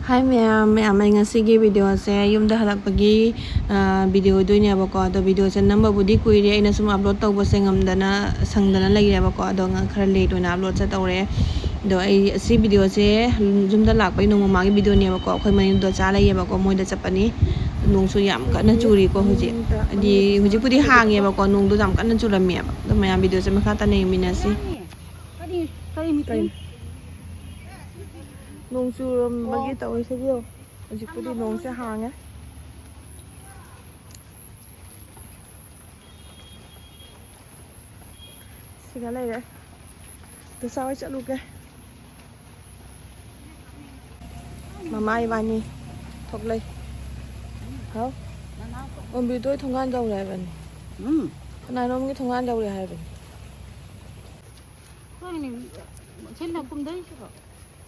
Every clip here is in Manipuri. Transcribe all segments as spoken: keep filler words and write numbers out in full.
ꯍꯥꯏ ꯃꯌꯥꯝ, ꯃꯌꯥꯝ, ꯑꯩ ꯉꯁꯤꯒꯤ ꯚꯤꯗꯤꯑꯣꯁꯦ ꯌꯨꯝꯗ ꯍꯜꯂꯛꯄꯒꯤ, ꯑ, ꯚꯤꯗꯤꯑꯣ ꯑꯣꯏꯗꯣꯏꯅꯦꯕꯀꯣ꯫ ꯑꯗꯣ ꯚꯤꯗꯤꯑꯣꯁꯦ ꯅꯝꯕꯕꯨꯗꯤ ꯀꯨꯏꯔꯦ, ꯑꯩꯅ ꯁꯨꯝ ꯑꯞꯂꯣꯗ ꯇꯧꯕꯁꯦ ꯉꯝꯗꯅ, ꯁꯪꯗꯅ ꯂꯩꯔꯦꯕꯀꯣ꯫ ꯑꯗꯣ ꯉ-, ꯈꯔ ꯂꯦꯠ ꯑꯣꯏꯅ ꯑꯞꯂꯣꯗꯁꯦ ꯇꯧꯔꯦ꯫ ꯑꯗꯣ ꯑꯩ ꯁꯤ ꯚꯤꯗꯤꯑꯣꯁꯦ ꯌꯨꯝꯗ ꯂꯥꯛꯄꯩ ꯅꯣꯡꯃ ꯃꯃꯥꯡꯒꯤ ꯚꯤꯗꯤꯑꯣꯅꯦꯕꯀꯣ꯫ ꯑꯩꯈꯣꯏ ꯃꯌꯨꯝꯗꯣ ꯆꯥ ꯂꯩꯌꯦꯕꯀꯣ, ꯃꯣꯏꯗ ꯆꯠꯄꯅꯤ꯫ ꯅꯣꯡꯁꯨ ꯌꯥꯝ ꯀꯟꯅ ꯆꯨꯔꯤꯀꯣ ꯍꯧꯖꯤꯛ꯫ ꯍꯥꯏꯗꯤ ꯍꯧꯖꯤꯛꯄꯨꯗꯤ ꯍꯥꯡꯉꯦꯕꯀꯣ, ꯅꯣꯡꯗꯣ ꯌꯥꯝ ꯀꯟꯅ ꯆꯨꯔꯝꯃꯦꯕ꯫ ꯑꯗꯣ ꯃꯌꯥꯝ ꯚꯤꯗꯤꯑꯣꯁꯦ ꯃꯈꯥ ꯇꯥꯅ ꯌꯦꯡꯃꯤꯟꯅꯁꯤ꯫ ꯀꯔꯤ, ꯀꯔꯤ meeting? ꯅꯣꯡ ꯆꯨꯔꯝꯕꯒꯤ ꯇꯧꯔꯤꯁꯤꯗꯤ ꯌꯦꯡꯉꯣ꯫ ꯍꯧꯖꯤꯛꯄꯨꯗꯤ ꯅꯣꯡꯁꯦ ꯍꯥꯡꯉꯦ꯫ ꯁꯤꯒ ꯂꯩꯔꯦ꯫ ꯗꯣꯁꯥ ꯍꯣꯏ ꯆꯠꯂꯨꯒꯦ꯫ ꯃꯃꯥ ꯏꯕꯥꯅꯤ ꯊꯣꯛꯂꯛꯏ꯫ ꯍꯥꯎ꯫ ꯑꯣꯝꯕꯤꯗꯣ ꯊꯣꯡꯒꯥꯟ ꯌꯧꯔꯦ ꯍꯥꯏꯕꯅꯤ꯫ ꯎꯝ꯫ ꯀꯅꯥꯅꯣꯝꯒꯤ ꯊꯣꯡꯒꯥꯟ ꯌꯧꯔꯦ ꯍꯥꯏꯕꯅꯤ꯫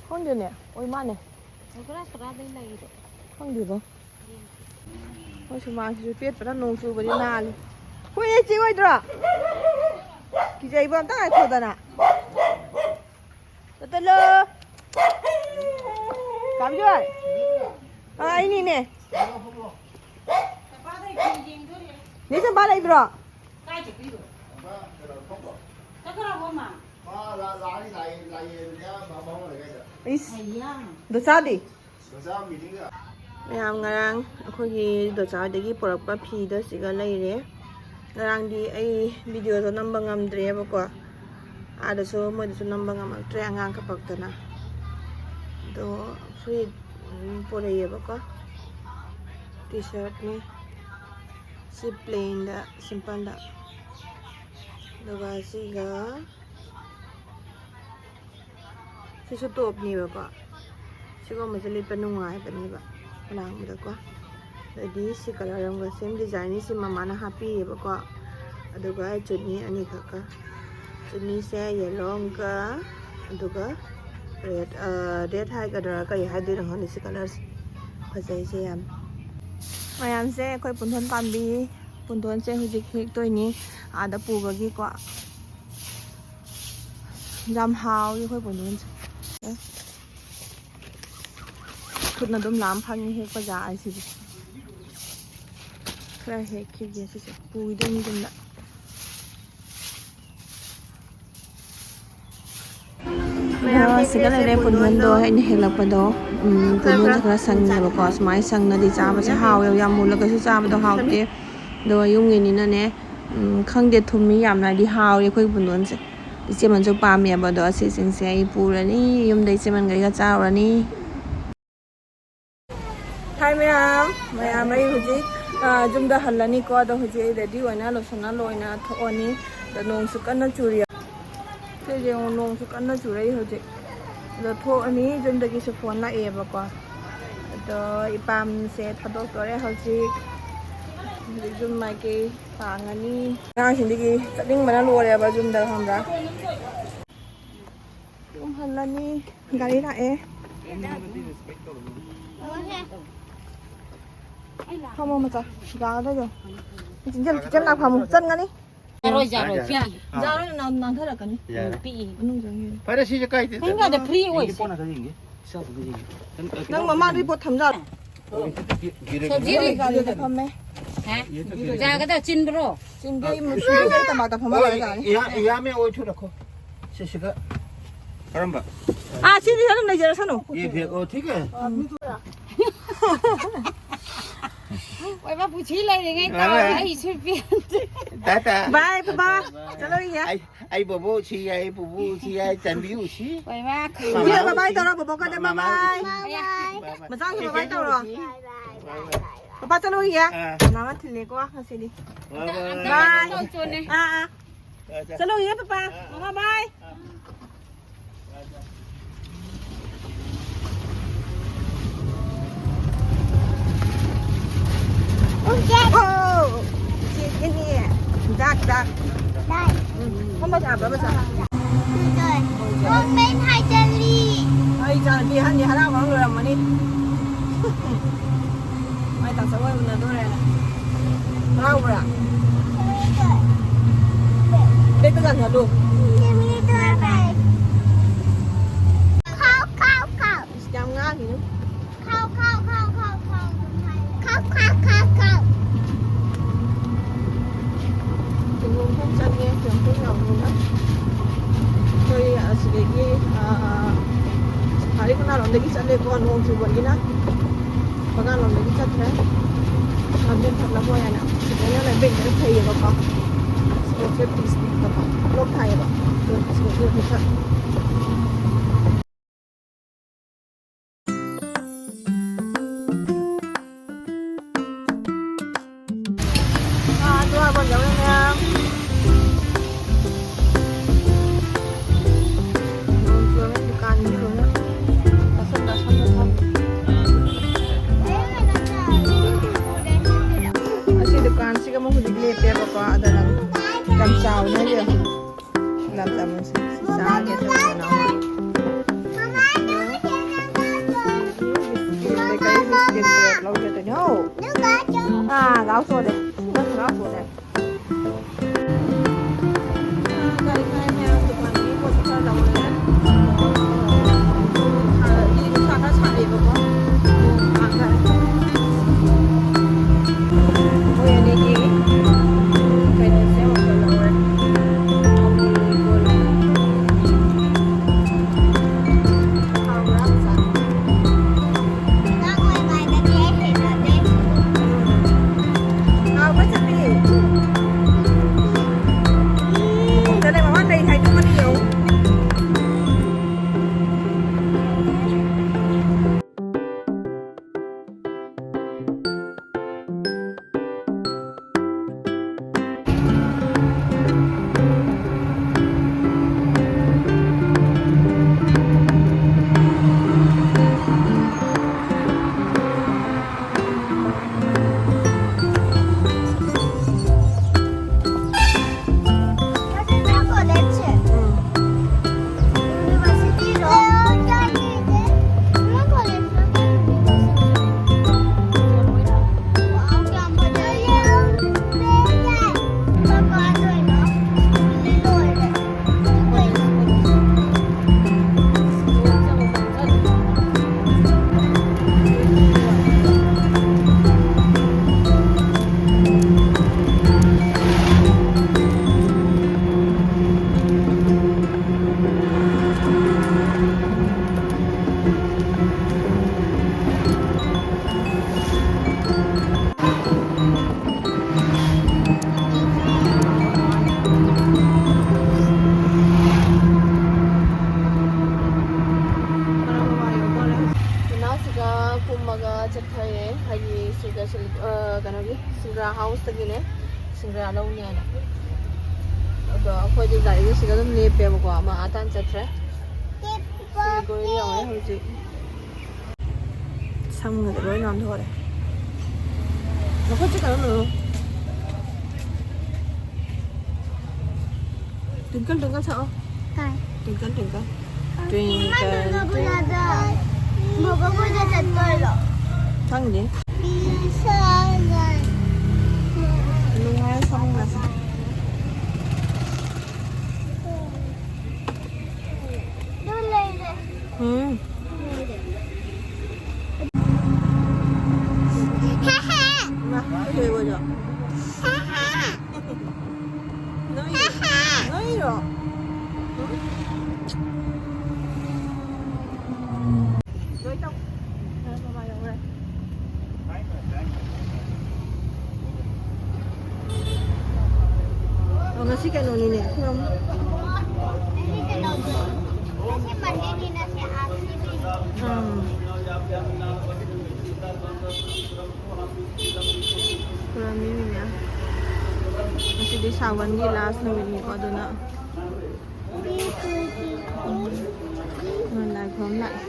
ꯈꯪꯗꯦꯅꯦ, ꯑꯣꯏ ꯃꯥꯅꯦ꯫ ꯈꯪꯗꯦꯕꯣ꯫ ꯃꯣꯏ ꯁꯨꯃꯥꯡꯁꯤꯁꯨ ꯄꯦꯠꯄꯅ ꯅꯣꯡ ꯆꯨꯕꯗꯤ ꯅꯥꯜꯂꯤ꯫ ꯍꯨꯏ, ꯑꯩ ꯆꯦ ꯑꯣꯏꯗ꯭ꯔꯣ? ꯀꯤꯖꯩꯕꯣ, ꯑꯝꯇ ꯉꯥꯏꯈꯣꯗꯅ꯫ ꯆꯠꯇꯂꯣ꯫ ꯀꯥꯕꯤꯖꯣꯏ꯫ ꯑꯥ, ꯑꯩꯅꯤꯅꯦ꯫ ꯅꯦ ꯆꯝꯄꯥ ꯂꯩꯕ꯭ꯔꯣ? ꯏꯁ꯫ ꯗꯣꯁꯥꯗꯤ? ꯃꯌꯥꯝ ꯉꯔꯥꯡ ꯑꯩꯈꯣꯏꯒꯤ ꯗꯣꯆꯥꯗꯒꯤ ꯄꯨꯔꯛꯄ ꯐꯤꯗꯣ ꯁꯤꯒ ꯂꯩꯔꯦ꯫ ꯉꯔꯥꯡꯗꯤ ꯑꯩ ꯚꯤꯗꯤꯑꯣꯗꯣ ꯅꯝꯕ ꯉꯝꯗ꯭ꯔꯦꯕꯀꯣ꯫ ꯑꯥꯗꯁꯨ ꯃꯣꯏꯗꯁꯨ ꯅꯝꯕ ꯉꯝꯃꯛꯇ꯭ꯔꯦ ꯑꯉꯥꯡ ꯀꯞꯄꯛꯇꯅ꯫ ꯑꯗꯣ ꯐꯨꯔꯤꯠ, ꯎꯝ, ꯄꯨꯔꯛꯑꯦꯕꯀꯣ꯫ ꯇꯤ ꯁꯥꯔꯠꯅꯤ꯫ ꯁꯤ ꯄ꯭ꯂꯦꯟꯗ, ꯁꯤꯝꯄꯜꯗ꯫ ꯑꯗꯨꯒ ꯁꯤꯒ ꯁꯤꯁꯨ ꯇꯣꯞꯅꯦꯕꯀꯣ꯫ ꯁꯤꯒꯨꯝꯕꯁꯦ ꯂꯤꯠꯄ ꯅꯨꯡꯉꯥꯏꯕꯅꯦꯕ ꯑꯂꯥꯡꯕꯗꯀꯣ꯫ ꯑꯗꯩꯗꯤ ꯁꯤ ꯀꯂꯔ ꯑꯃꯒ ꯁꯦꯝ ꯗꯤꯖꯥꯏꯟꯅꯤ, ꯁꯤ ꯃꯃꯥꯅ ꯍꯥꯞꯄꯤꯌꯦꯕꯀꯣ꯫ ꯑꯗꯨꯒ ꯆꯨꯠꯅꯤ ꯑꯅꯤꯈꯛꯀ꯫ ꯆꯨꯠꯅꯤꯁꯦ ꯌꯦꯜꯂꯣ ꯑꯃꯒ, ꯑꯗꯨꯒ ꯔꯦꯠ, ꯑ, ꯔꯦꯠ ꯍꯥꯏꯒꯗ꯭ꯔꯥ ꯀꯔꯤ ꯍꯥꯏꯗꯣꯏꯅꯣ ꯈꯪꯗꯦ ꯁꯤ ꯀꯂꯔꯁꯦ꯫ ꯐꯖꯩꯁꯦ ꯌꯥꯝ꯫ ꯃꯌꯥꯝꯁꯦ ꯑꯩꯈꯣꯏ ꯄꯨꯡꯗꯣꯟ ꯄꯥꯝꯕꯤ, ꯄꯨꯡꯗꯣꯟꯁꯦ ꯍꯧꯖꯤꯛ ꯍꯦꯛꯇꯣꯏꯅꯤ ꯑꯥꯗ ꯄꯨꯕꯒꯤꯀꯣ꯫ ꯌꯥꯝ ꯍꯥꯎꯏ ꯑꯩꯈꯣꯏ ꯄꯨꯡꯗꯣꯟꯁꯦ꯫ ꯈꯨꯠꯅ ꯑꯗꯨꯝ ꯂꯥꯝ ꯐꯪꯉꯤ ꯍꯦꯛꯄ ꯖꯥ ꯍꯥꯏꯁꯤꯗꯤ꯫ ꯈꯔ ꯍꯦꯛꯈꯤꯒꯦ ꯁꯤꯁꯦ ꯄꯨꯈꯤꯗꯣꯏꯅꯤ ꯌꯨꯝꯗ꯫ ꯑꯗꯣ ꯁꯤꯒ ꯂꯩꯔꯦ ꯄꯨꯟꯗꯣꯟꯗꯣ ꯑꯩꯅ ꯍꯦꯛꯂꯛꯄꯗꯣ꯫ ꯎꯝ, ꯄꯨꯟꯗꯣꯟꯁꯦ ꯈꯔ ꯁꯪꯉꯦꯕꯀꯣ꯫ ꯁꯨꯃꯥꯏꯅ ꯁꯪꯅꯗꯤ ꯆꯥꯕꯁꯦ ꯍꯥꯎꯋꯦꯕ꯫ ꯌꯥꯝ ꯃꯨꯜꯂꯒꯁꯨ ꯆꯥꯕꯗꯣ ꯍꯥꯎꯇꯦ꯫ ꯑꯗꯨꯒ ꯌꯨꯝꯒꯤꯅꯤꯅꯅꯦ, ꯎꯝ, ꯈꯪꯗꯦ, ꯊꯨꯝꯃꯤ ꯌꯥꯝꯅ ꯍꯥꯏꯗꯤ ꯍꯥꯎꯋꯦ ꯑꯩꯈꯣꯏ ꯄꯨꯟꯗꯣꯟꯁꯦ꯫ ꯏꯆꯦꯃꯟꯁꯨ ꯄꯥꯝꯃꯦꯕ꯫ ꯑꯗꯣ ꯑꯁꯤꯁꯤꯡꯁꯦ ꯑꯩ ꯄꯨꯔꯅꯤ, ꯌꯨꯝꯗ ꯏꯆꯦꯃꯟꯒ ꯑꯩꯒ ꯆꯥꯔꯨꯔꯅꯤ꯫ ꯍꯥꯏ ꯃꯌꯥꯝ, ꯃꯌꯥꯝ ꯑꯩ ꯍꯧꯖꯤꯛ, ꯑ, ꯌꯨꯝꯗ ꯍꯜꯂꯅꯤꯀꯣ꯫ ꯑꯗꯣ ꯍꯧꯖꯤꯛ ꯑꯩ ꯔꯦꯗꯤ ꯑꯣꯏꯅ ꯂꯣꯏꯁꯤꯟꯅ ꯂꯣꯏꯅ ꯊꯣꯛꯑꯅꯤ꯫ ꯑꯗꯣ ꯅꯣꯡꯁꯨ ꯀꯟꯅ ꯆꯨꯔꯤ꯫ ꯁꯤꯁꯦ ꯌꯦꯡꯉꯨ, ꯅꯣꯡꯁꯨ ꯀꯟꯅ ꯆꯨꯔꯛꯏ ꯍꯧꯖꯤꯛ꯫ ꯑꯗꯣ ꯊꯣꯛꯑꯅꯤ, ꯌꯨꯝꯗꯒꯤꯁꯨ ꯐꯣꯟ ꯂꯥꯛꯑꯦꯕꯀꯣ꯫ ꯑꯗꯣ ꯏꯄꯥꯝꯁꯦ ꯊꯥꯗꯣꯛꯇꯣꯔꯦ ꯍꯧꯖꯤꯛ꯫ ꯍꯧꯖꯤꯛ ꯌꯨꯝ ꯃꯥꯏꯀꯩ ꯄꯥꯡꯉꯅꯤ꯫ ꯑꯉꯥꯡꯁꯤꯡꯗꯒꯤ ꯆꯠꯅꯤꯡꯕꯅ ꯂꯣꯏꯔꯦꯕ ꯌꯨꯝꯗ, ꯈꯪꯕ꯭ꯔꯥ? ꯌꯨꯝ ꯍꯜꯂꯅꯤ꯫ ꯒꯥꯔꯤ ꯂꯥꯛꯑꯦ꯫ ꯐꯝꯃꯣ ꯃꯆꯥ꯫ ꯌꯥꯒꯗ꯭ꯔꯣ? ꯆꯤꯟꯖꯟ, ꯆꯤꯟꯖꯟ ꯂꯥꯛ ꯐꯝꯃꯣ꯫ ꯆꯟꯒꯅꯤ꯫ ꯌꯥꯔꯣꯏ, ꯌꯥꯔꯣꯏ, ꯌꯥꯔꯦ꯫ ꯄꯤꯛꯏ꯫ ꯌꯥꯔꯣꯏ, ꯅꯪ ꯅꯥꯟꯊꯔꯛꯀꯅꯤ꯫ ꯌꯥꯔꯦ꯫ ꯄꯤꯛꯏ꯫ ꯃꯅꯨꯡ ꯆꯪꯉꯦ꯫ ꯐꯔꯦ, ꯁꯤꯁꯦ ꯀꯥꯏꯗ ꯀꯩꯝ ꯀꯥꯏꯗꯦ, ꯐ꯭ꯔꯤ ꯑꯣꯏꯁꯦ꯫ ꯅꯪ ꯃꯃꯥꯡꯗ ꯄꯣꯠ ꯊꯝꯖꯔꯣ꯫ ꯁꯕꯖꯤ ꯂꯩ꯫ ꯒꯥꯔꯤꯗ ꯐꯝꯃꯦ꯫ ꯍꯥ? ꯌꯥꯒꯗ꯭ꯔꯥ, ꯆꯤꯟꯕ꯭ꯔꯣ? ꯆꯤꯟꯗꯦ, ꯑꯩ ꯃꯨꯁꯨ ꯑꯩ ꯇꯝꯄꯥꯛꯇ ꯐꯝꯃ ꯂꯩ ꯌꯥꯅꯤ꯫ ꯌꯥ-, ꯌꯥꯝꯃꯦ ꯑꯣꯏꯊꯣꯛꯂꯛꯈꯣ꯫ ꯁꯤꯁꯤꯒ ꯀꯔꯝꯕ? ꯑꯥ, ꯁꯤꯗꯤ ꯑꯗꯨꯝ ꯂꯩꯖꯔꯁꯅꯨ꯫ ꯌꯦ ꯐꯦꯛ, ꯑꯣ, ꯊꯤꯛ ꯍꯦ꯫ ꯑꯣꯏꯕ ꯄꯨꯟꯁꯤ ꯂꯩꯔꯤꯉꯩ ꯇꯧꯔꯦ, ꯑꯩ ꯏꯁꯨ ꯏꯄꯦꯟ꯫ ꯇꯥ, ꯇꯥ꯫ ꯕꯥꯏ, ꯕꯥꯕꯥ꯫ ꯆꯠꯂꯣ, ꯏꯌꯥ꯫ ꯑꯩ, ꯑꯩ ꯕꯣꯕꯣꯛ ꯁꯤ ꯌꯥꯏ, ꯄꯨꯄꯨ ꯁꯤ ꯌꯥꯏ, ꯆꯟꯕꯤꯌꯨ ꯁꯤ꯫ ꯑꯣꯏꯃꯥ꯫ ꯏꯌꯥ, ꯕꯥꯏ ꯕꯥꯏ ꯇꯧꯔꯣ, ꯕꯣꯕꯣꯛꯀꯗ ꯕꯥꯏ ꯕꯥꯏ꯫ ꯕꯥꯏ꯫ ꯃꯆꯥꯁꯤꯡ ꯕꯥꯏ ꯕꯥꯏ ꯇꯧꯔꯣ꯫ ꯕꯥꯏ ꯕꯥꯏ꯫ ꯕꯥꯏ ꯕꯥꯏ꯫ ꯄꯄꯥ ꯆꯠꯂꯨꯈꯤꯒꯦ꯫ ꯑꯥ꯫ ꯃꯃꯥ ꯊꯤꯜꯂꯦꯀꯣ ꯉꯁꯤꯗꯤ꯫ ꯕꯥꯏ ꯕꯥꯏ꯫ ꯕꯥꯏ꯫ ꯑꯥ, ꯑꯥ꯫ ꯑꯥ, ꯆꯥ꯫ ꯆꯠꯂꯨꯈꯤꯒꯦ ꯄꯄꯥ꯫ ꯑꯥ꯫ ꯃꯃꯥ ꯕꯥꯏ꯫ ꯑꯥ꯫ ꯑꯣ꯫ ꯆꯦꯛꯀꯤꯅꯤ꯫ ꯗꯥꯛ, ꯗꯥꯛ꯫ ꯗꯥꯛ꯫ ꯎꯝ꯫ ꯐꯝꯕ ꯌꯥꯕ꯭ꯔꯥ, ꯃꯆꯥ? ꯒꯣꯔꯃꯦꯟ ꯍꯥꯏꯖꯜꯂꯤ꯫ ꯑꯩ ꯏꯆꯥꯅꯨꯄꯤ ꯑꯍꯟꯗꯤ ꯍꯔꯥꯎ ꯍꯔꯥꯎ ꯂꯣꯏꯔꯝꯃꯅꯤ꯫ ꯃꯥꯏ ꯇꯥꯆꯧ ꯍꯣꯏ ꯎꯅꯗꯣꯔꯦꯅ꯫ ꯍꯔꯥꯎꯕ꯭ꯔꯥ? ꯕꯦꯛꯇ ꯀꯥꯟꯊꯣꯛꯍꯜꯂꯨ꯫ ꯈꯥꯎ, ꯈꯥꯎ, ꯈꯥꯎ꯫ ꯌꯥꯝ ꯉꯥꯡꯉꯤꯅꯨ꯫ ꯑꯗꯒꯤ ꯆꯠꯂꯦꯀꯣ, ꯅꯣꯡ ꯆꯨꯕꯒꯤꯅ ꯃꯉꯥꯂꯣꯝꯗꯒꯤ ꯆꯠꯇ꯭ꯔꯦ꯫ ꯂꯝꯖꯦꯟ ꯊꯠꯂꯕꯣ ꯍꯥꯏꯅ ꯁꯤꯗꯅ ꯂꯝꯕꯦꯟꯗꯅ ꯐꯩꯌꯦꯕꯀꯣ꯫ ꯁꯣꯔꯁꯦ ꯄꯤꯁ ꯄꯤꯛꯄꯀꯣ ꯂꯣꯛ ꯊꯥꯏꯌꯦꯕ꯫ ꯑꯗꯣ ꯁꯣꯔꯁꯦ ꯄꯤꯁ ꯑꯥ, ꯑꯗꯨ ꯍꯥꯏꯕ ꯌꯧꯔꯦ ꯃꯌꯥꯝ꯫ ꯅꯣꯡ ꯆꯨꯔꯝꯅꯤꯅ ꯗꯨꯀꯥꯟꯁꯤꯡꯁꯦ ꯂꯣꯏꯅ ꯇꯥꯁꯟ ꯇꯥꯁꯟꯅ ꯊꯝꯃꯦ꯫ ꯑꯁꯤ ꯗꯨꯀꯥꯟꯁꯤꯒ ꯑꯃꯨꯛ ꯍꯧꯖꯤꯛ ꯂꯦꯞꯄꯦꯕꯀꯣ, ꯑꯗꯨꯅ ꯌꯥꯝ ꯆꯥꯎꯅ ꯂꯩꯔꯦ꯫ ꯂꯝ ꯇꯝꯃꯨꯁꯦ꯫ ꯁꯤ ꯆꯥꯒꯦ ꯇꯧꯕꯅꯦ꯫ ꯕꯤꯁꯀꯤꯠ, ꯕꯦꯀꯔꯤ ꯕꯤꯁꯀꯤꯠ ꯄ꯭ꯂꯦꯠ ꯂꯧꯒꯦ ꯇꯧꯅꯦ꯫ ꯍꯥꯎ꯫ ꯑꯥ, ꯂꯥꯎ ꯊꯣꯛꯑꯣꯅꯦ꯫ ꯅꯪ ꯂꯥꯎ ꯊꯣꯛꯑꯣꯅꯦ꯫ ꯒꯥꯔꯤ ꯉꯥꯏ ꯃꯌꯥꯝ ꯗꯨꯀꯥꯟꯗꯒꯤ ꯄꯣꯠ ꯈꯔ ꯂꯧꯔꯦ꯫ ꯅꯨꯡꯁꯥ ꯈꯔ ꯁꯥꯔꯤꯕꯀꯣ꯫ ꯅꯣꯡ ꯍꯥꯡꯈ꯭ꯔꯦ꯫ ꯃꯣꯏ ꯑꯅꯤꯒꯤ ꯀꯩꯅꯣꯁꯦ ꯑꯃꯨꯛꯀ ꯂꯧꯔꯦ꯫ ꯑꯃꯨꯜ ꯀꯨꯜ꯫ ꯍꯥꯎꯕ꯭ꯔꯥ? ꯆꯥ꯫ ꯉꯥ ꯁꯤꯗ ꯀꯨꯝꯃꯒ ꯆꯠꯊꯔꯦ, ꯍꯥꯏꯗꯤ ꯁꯤꯗ ꯁꯤꯜ-, ꯑ, ꯀꯩꯅꯣꯒꯤ ꯁꯤꯡꯒ꯭ꯔꯥ ꯍꯥꯎꯁꯇꯒꯤꯅꯦ, ꯁꯤꯡꯒ꯭ꯔꯥ ꯂꯧꯅꯦꯅ꯫ ꯑꯗꯣ ꯑꯩꯈꯣꯏꯗꯤ ꯒꯥꯔꯤꯗ ꯁꯤꯗ ꯑꯗꯨꯝ ꯂꯦꯞꯄꯦꯕꯀꯣ, ꯑꯃ ꯑꯥ ꯇꯥꯟ ꯆꯠꯈ꯭ꯔꯦ꯫ ꯁꯤꯗ ꯒꯣꯔꯤ ꯌꯧꯔꯦ ꯍꯧꯖꯤꯛ꯫ ꯁꯝꯒꯁꯦ ꯂꯣꯏ ꯅꯥꯟꯊꯣꯛꯑꯦ꯫ ꯃꯈꯨꯠꯁꯦ ꯀꯩꯅꯣ ꯂꯨꯔꯣ꯫ ꯇ꯭ꯋꯤꯡꯀꯜ ꯇ꯭ꯋꯤꯡꯀꯜ ꯁꯛꯑꯣ꯫ ꯇꯥꯏ꯫ Twinkle twinkle. Twinkle twinkle. ꯕꯣꯕꯣ ꯈꯣꯏꯗ ꯆꯠꯇꯣꯏꯔꯣ? ꯈꯪꯗꯦ꯫ ꯅꯨꯡꯉꯥꯏ ꯁꯝꯒꯁꯦ꯫ ꯑꯗꯨ ꯂꯩꯔꯦ꯫ ꯎꯝ꯫ ꯏꯃꯥ, ꯀꯩꯗꯧꯔꯤꯕ ꯑꯗꯣ? ꯅꯣꯏ-, ꯅꯣꯏꯔꯣ? ꯎꯝ? ꯂꯣꯏ ꯇꯧ-, ꯃꯃꯥ ꯌꯧꯔꯦ꯫ ꯑꯣ, ꯉꯁꯤ ꯀꯩꯅꯣꯅꯤꯅꯦ, ꯈꯨꯔꯝ꯫ ꯉꯁꯤ ꯀꯩꯅꯣꯗꯣ, ꯉꯁꯤ ꯃꯟꯗꯦꯅꯤꯅ ꯁꯤ ꯑꯥꯔꯠꯁꯀꯤ ꯃꯤꯅꯤ꯫ ꯎꯝ꯫ ꯈꯨꯔꯝꯃꯤ ꯃꯤ ꯃꯌꯥꯝ꯫ ꯉꯁꯤꯗꯤ ꯁꯥꯋꯟꯒꯤ ꯂꯥꯁ ꯅꯨꯃꯤꯠꯅꯤꯀꯣ, ꯑꯗꯨꯅ꯫ ꯎꯝ, ꯂꯥꯏ ꯈꯨꯔꯨꯝ ꯂꯥꯛꯑꯦ꯫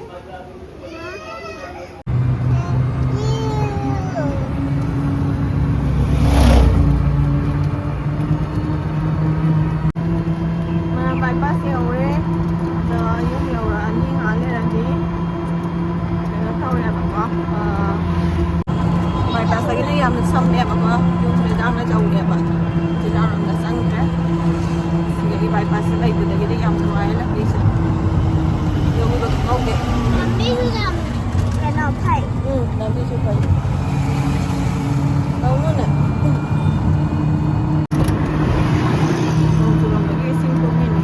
ꯃꯥ ꯕꯥꯏꯄꯥꯁ ꯌꯧꯔꯦ꯫ ꯑꯗꯣ ꯌꯨꯝ ꯌꯧꯔꯛꯑꯅꯤ ꯉꯥꯏꯍꯥꯛ ꯂꯩꯔꯗꯤ꯫ ꯀꯩꯅꯣ ꯇꯧꯔꯦꯕꯀꯣ, ꯑ, ꯕꯥꯏꯄꯥꯁꯇꯒꯤꯗꯤ ꯌꯥꯝꯅ ꯁꯝꯃꯦꯕꯀꯣ, ꯌꯨꯝꯁꯤꯗ ꯌꯥꯝꯅ ꯌꯧꯔꯦꯕ, ꯆꯤꯂꯥꯔꯣꯝꯗ ꯆꯪꯗ꯭ꯔꯦ꯫ ꯁꯤꯗꯒꯤ ꯕꯥꯏꯄꯥꯁꯁꯦ ꯂꯩꯕꯗꯒꯤꯗꯤ ꯌꯥꯝ ꯅꯨꯡꯉꯥꯏꯔꯦ ꯂꯝꯕꯤꯁꯦ, ꯌꯧꯕꯗꯣ ꯈꯪꯍꯧꯗꯦ꯫ ꯂꯝꯕꯤꯁꯨ ꯌꯥꯝ ꯀꯩꯅꯣ ꯐꯩ꯫ ꯎꯝ, ꯂꯝꯕꯤꯁꯨ ꯐꯩ꯫ ꯇꯧꯅꯨꯅꯦ꯫ ꯅꯣꯡ ꯆꯨꯔꯝꯕꯒꯤ ꯏꯁꯤꯡ ꯊꯨꯝꯃꯤꯅꯦ꯫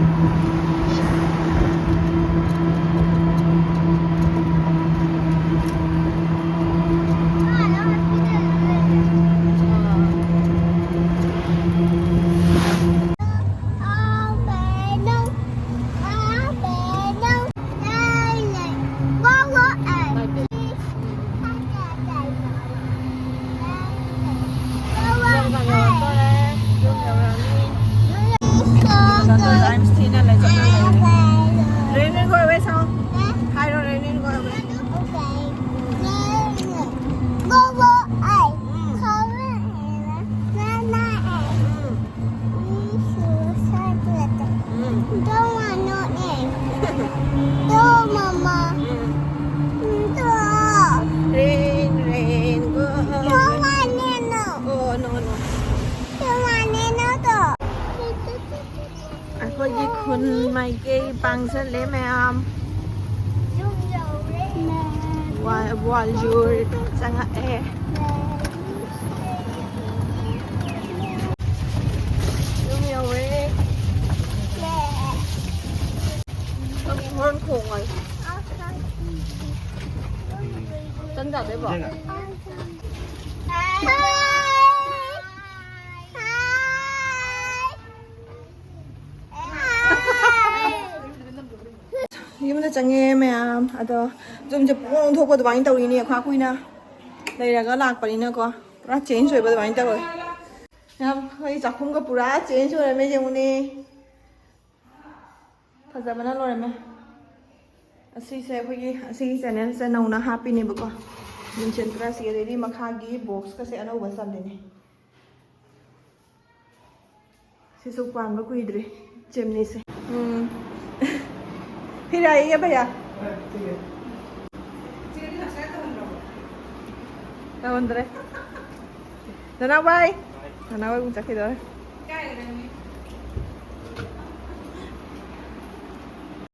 ꯆꯠꯂꯦ ꯃꯌꯥꯝ꯫ ꯌꯨꯝ ꯌꯧꯔꯦ꯫ ꯋꯥ-, ꯋꯥꯜ ꯌꯨꯔ ꯆꯪꯉꯛꯑꯦ꯫ ꯌꯨꯝ ꯌꯧꯔꯦ꯫ ꯍꯣꯔꯦꯟ ꯈꯣꯡꯉꯣꯏ꯫ ꯇꯟ ꯆꯥꯗꯣꯏꯕꯣ? ꯌꯨꯝꯗ ꯆꯪꯉꯦ ꯃꯌꯥꯝ꯫ ꯑꯗꯣ ꯌꯨꯝꯁꯦ ꯄꯨꯡ ꯊꯣꯛꯄ ꯑꯗꯨꯃꯥꯏꯅ ꯇꯧꯔꯤꯅꯦ꯫ ꯈ꯭ꯋꯥ ꯀꯨꯏꯅ ꯂꯩꯔꯒ ꯂꯥꯛꯄꯅꯤꯅꯀꯣ, ꯄꯨꯔꯥ ꯆꯦꯟꯖ ꯑꯣꯏꯕ ꯑꯗꯨꯃꯥꯏꯅ ꯇꯧꯋꯦ꯫ ꯌꯥꯝ, ꯑꯩꯈꯣꯏ ꯆꯥꯛꯈꯨꯝꯒ ꯄꯨꯔꯥ ꯆꯦꯟꯖ ꯑꯣꯏꯔꯝꯃꯦ, ꯌꯦꯡꯉꯨꯅꯦ꯫ ꯐꯖꯕꯅ ꯂꯣꯏꯔꯝꯃꯦ꯫ ꯑꯁꯤꯁꯦ ꯑꯩꯈꯣꯏꯒꯤ, ꯑꯁꯤꯒꯤ ꯆꯦꯅꯦꯜꯁꯦ ꯅꯧꯅ ꯍꯥꯞꯄꯤꯅꯦꯕꯀꯣ꯫ ꯃꯤꯡꯁꯦꯜ ꯈꯔ ꯁꯤ, ꯑꯗꯩꯗꯤ ꯃꯈꯥꯒꯤ ꯕꯣꯛꯁꯀꯁꯦ ꯑꯅꯧꯕ ꯆꯜꯂꯤꯅꯦ꯫ ꯁꯤꯁꯨ ꯄꯥꯟꯕ ꯀꯨꯏꯗ꯭ꯔꯤ ꯆꯤꯝꯅꯤꯁꯦ꯫ ꯎꯝ꯫ ꯐꯤꯔꯥꯏꯌꯦ ꯚꯩꯌꯥ꯫ ꯇꯧꯍꯟꯗ꯭ꯔꯦ꯫ ꯅꯅꯥꯎ ꯚꯥꯏ꯫ ꯅꯅꯥꯎ ꯚꯥꯏ ꯑꯃꯨꯛ ꯆꯠꯈꯤꯗꯧꯔꯦ꯫